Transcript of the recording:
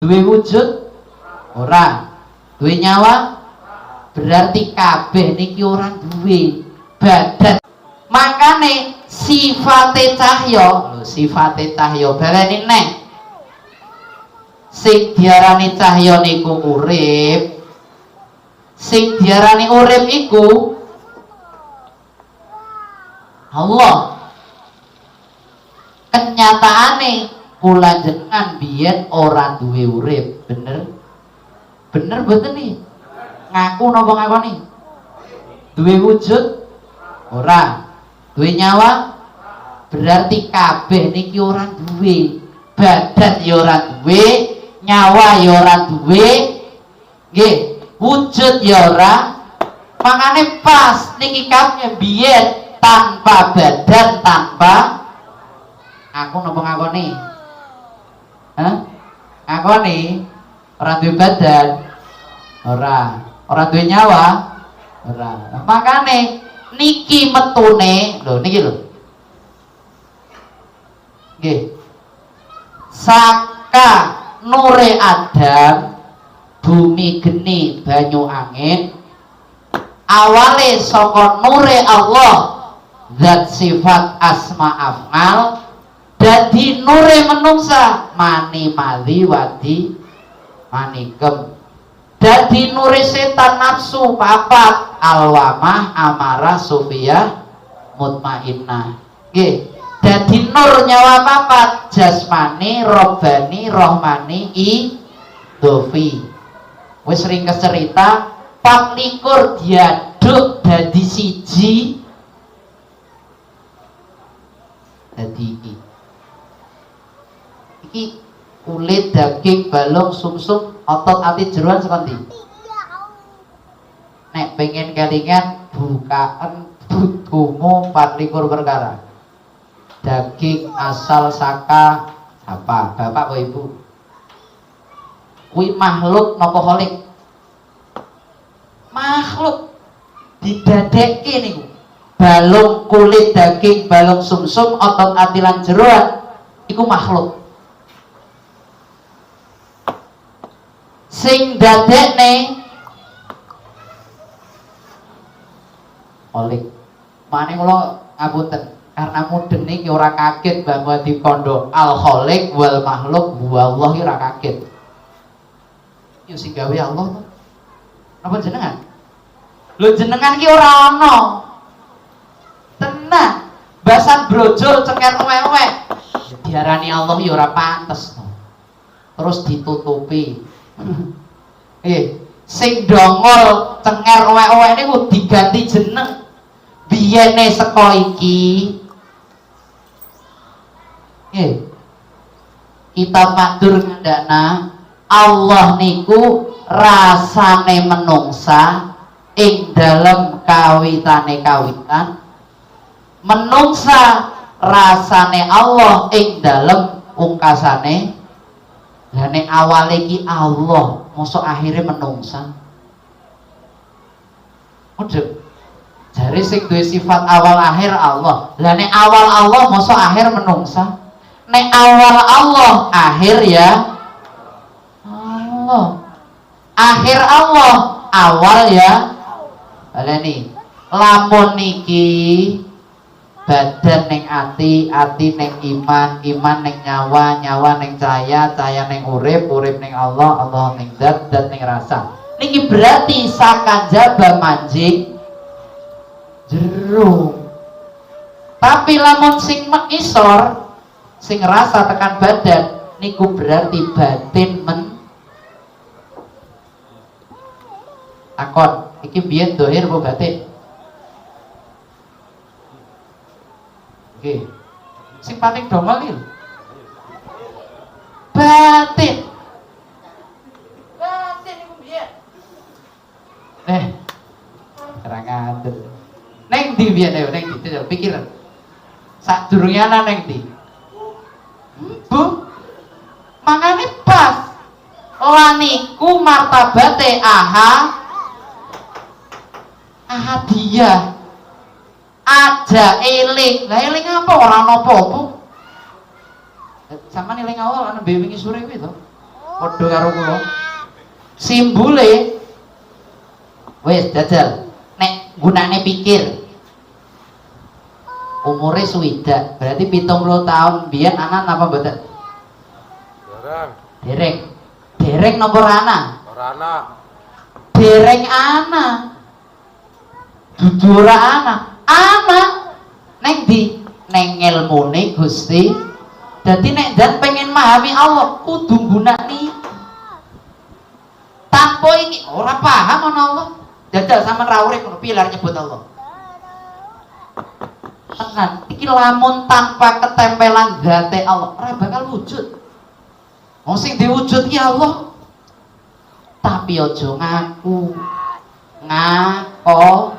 Duwe wujud? Ora. Duwe nyawa? Berarti kabeh niki ora duwe badan. Makane sifate cahya, lho sifate cahya baleni neh. Sing diarani cahya niku urip. Sing diarani urip iku Allah. Kenyataane kula jenengan biyen ora duwe urip, bener? Bener mboten nih? Ngaku napa ngakoni? Duwe wujud? Ora. Duwe nyawa? Berarti kabeh niki ora duwe. Badan ya ora duwe, nyawa ya ora duwe, nggih, wujud ya ora. Makane pas niki kabeh biyen tanpa badan, tanpa aku napa ngakoni? Hah? Ngakoni? Ora duwe badan? Ora. Ora duwe nyawa? Ora. Makane niki metune, lho niki lho. Nggih. Saka nure Adam, bumi geni banyu angin, awale saka nure Allah zat sifat asma af'al, dadi nure menungsa mani mali wadi manikem, dadi nure setan nafsu papat alwamah amarah sufiyah mutmainnah. Nggih, dadi nur nyawa papat jasmani robbani rohmani idhofi. Wis ringkes cerita 24 diaduk dadi siji, dadi iki iki kulit daging balung sumsum otot ati jeroan saka ndi? Nek pengen kelingan bukaan bukumu 24 perkara. Daging asal saka apa? Bapak atau ibu? Kuwi makhluk napa kholik? Makhluk didadekke niku. Balung kulit daging balung sumsum otot ati lan jeroan iku makhluk. Sing dadekne kholik. Mane kula ngapunten, karena mudeng niki ora kaget bahwa dikondo al khaliq wal makhluk huwallah ora kaget. Yo sing gawe Allah to. Napa jenengan? Lho jenengan ki ora ana. Tenang. Basan brojol ceker uwek-uwek. Diarani Allah ya ora pantes to. Terus ditutupi. Sing dongol cenger uwek-uwek niku diganti jeneng. Biyene saka iki. Kitab Makdur ngandakna Allah niku rasane menungsa ing dalem kawitane kawitan, menungsa rasane Allah ing dalem ungkasane. Lah nek awale iki Allah, mosok akhire menungsa? Udah. Jare sing duwe sifat awal akhir Allah. Lah nek awal Allah mosok akhir menungsa? Nek awal Allah akhir ya Allah. Akhir Allah, awal ya. Baleni. Lamun niki badan neng ati, ati neng iman, iman neng nyawa, nyawa neng cahaya, cahaya neng urip, urip neng Allah, Allah neng zat, zat neng rasa. Niki berarti sakanjaba manjing jero. Tapi lamun sing mengisor, sing rasa tekan badan, niku berarti batin men akon. Iki biyen dohir apa batin? Oke. Sing paling dongol iki lho. Batin. Batin iku biyen. Ora ngandel. Neng ndi biyen ayo neng ndi pikiran. Sadurunge ana neng ndi? Bu. Mangane pas. Laniku martabate aha ahadiyah. Aja eling. Lah eling apa ora ana apa-apa. Sampeyan eling awal ana wingi sore kuwi to. Padha karo kula. Simbole wis jajal nek gunane pikir umure 60, berarti 70 tahun biyen ana napa mboten? Dereng. Dereng. Dereng napa ora ana? Ora ana. Dereng ana. Dudu ora ana. Ana neng di neng ngelmune Gusti. Dadi nek jan pengen memahami Allah kudu nggunakne. Tanpa iki ora paham ana Allah. Jajal sampean ra urip ngono piye nyebut Allah? Tenan, iki lamun tanpa ketempelan zate Allah ora bakal wujud. Wong sing diwujud ki Allah. Tapi aja ngaku. Ngako.